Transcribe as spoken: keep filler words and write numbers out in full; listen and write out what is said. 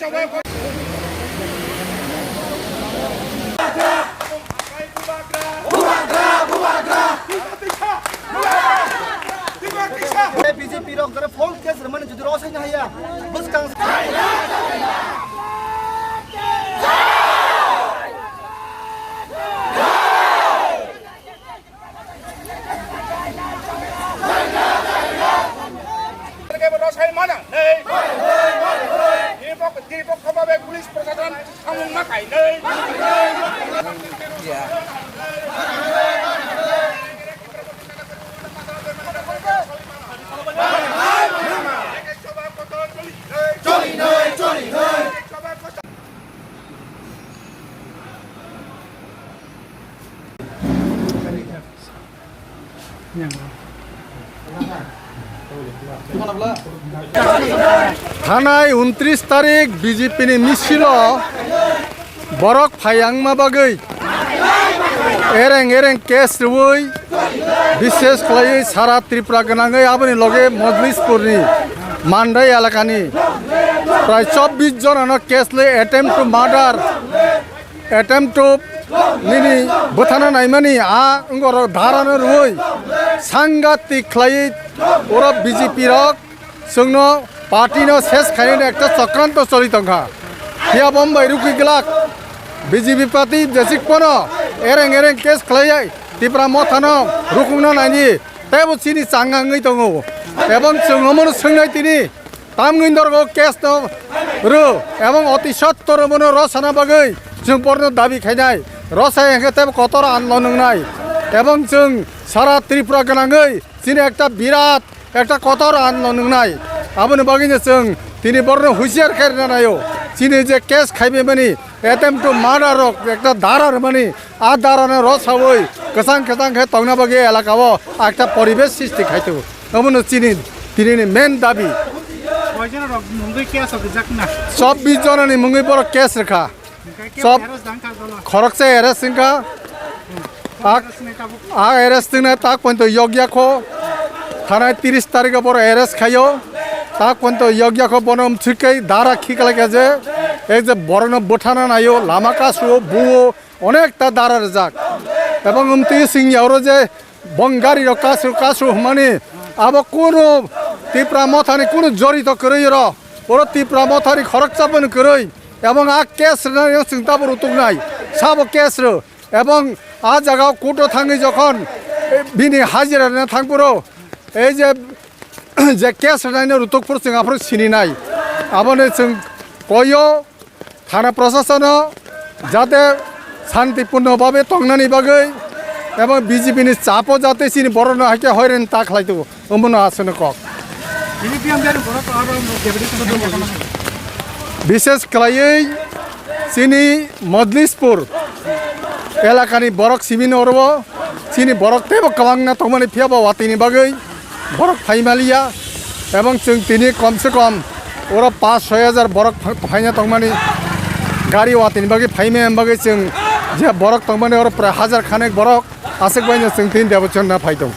B J P rok jora false case rwmani jodi rw saina haya, bwskang. Rosai mana nei. Dipok, dipok khababe police prosason samung ma kai nei. Thanai untris tarik B J P ni misilo borok phai wngma bagwi ereng ereng case rwui, bishes khlaiwi sara Tripura gwnangwi aboni loge Mojlispurni Mandai elakani prai chobbish jonano case lwi attempt to murder, attempt to nini bwthana naimani a wngorok dharano rwui sangatik khlaiwi oro B J P rok chwngno party no ses khainani ekta chokranto choli tongkha. Phiya bombai rukwi glak B J P party jesik pono ereng ereng case khlaiwi Tipra mothano rukungna naini teibo chini changa wngwi tongo. Ebong chwng omono swngnai tini tamni dorgo case no rw ebong oti sottor omono rosana bagwi chwng borno dabi khainai. Rosai hwnkhe teibo kotor andolon wngnai ebong chwng sara Tripura gwnangwi chini ekta birat ekta kotor andolon wngnai. Aboni bagwino chwng tini borno husiar khairina naio. Chini je case khaibemani attempt to murder rok ekta dara rwmani, a darano rosawi kwchang kwchang khe tongna bagwi elakao ekta poribesh srishti khaitwi. Omono chini tinini main dabi. Koijon rok mungwi case rok rijak na? Chobbish jonani mungwi borok case rwkha. Chop khoroksa arrest wngkha. A, a arrest wngna tak pointo yokya kho. Thanai tiris tarikho boro arrest khaio. Tak pointo yokya kho bono mthwikhe dara khiklai kha je. Ek je borokno bwthana naio, lama kasro buo, onek ta dara rijak. Ebong umtwi singya oro je bong gari rok kasro kasro hwnmani abo kunu Tipra mothani kunu jorito kwrwi oro. Oro Tipra mothani khoroksa bono kwrwi. Ebong a case rwnai chwng tabuk rutuknai. Sabo case rw. Ebong a jaga o court o thangwi jokhon bini hajira rwna thangphuru ei je, je case rwnaino rutukphuru chwng aphuru sininai. Abono chwng koyo thana prosasono jate santipurno babe tongnani bagwi ebong B J P ni chapo jate chini borokno haikhe hoiren ta khlai tongo. Omono aswkno kok. Bini biyang biyang borok aro deputation. Bishes khlaiwi chini Mojlispur elakani borok simi norwo, chini borok teibo kwbangna tongmani phiya bo watini bagwi borok phaimaliya, ebong chwng tini komse kom oro paanch soi hajar borok pha-, phaina tongmani gari watini bagwi phaimani bagwi chwng je borok tongmani oro prai hajar khanek borok. Aswk baino chwng tini debochan na phai tong.